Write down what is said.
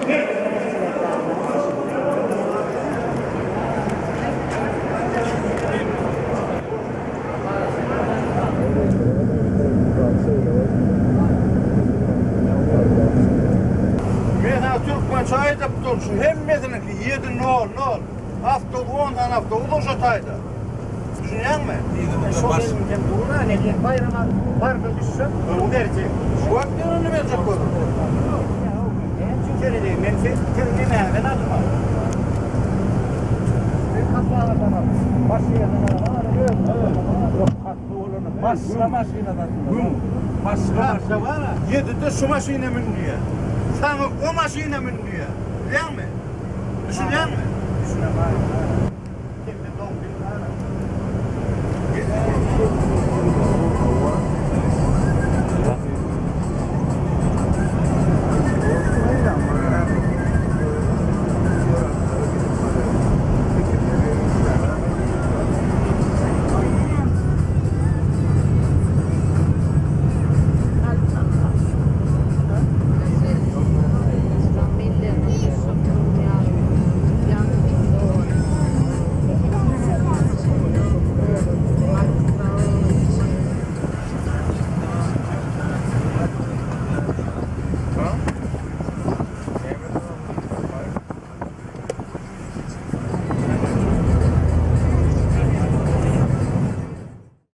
Men saňa türkmençe aýdyp dur, şu hemmesiniňki ýedi nol nol. Awtobus on sany awtobus oşa taýda. Düşünýäňmi? Şo elimden dur-a, ne diýen Baýrama barda düşsem, pul berjek. Şu wagt ýöne berjek bolar. Näme üçin seredeýin? Men siziň nemäňizden aldym a? Men kassalardan aldym. Başga ýerden alamam, özüm. Başga maşyna satyldy. Başga maşyna bar-a. Ýedide şu maşyna mün diýýär. Saňa o maşyna mün diýýär. Bilýäňmi? Düşünýäňmi? Düşünemok.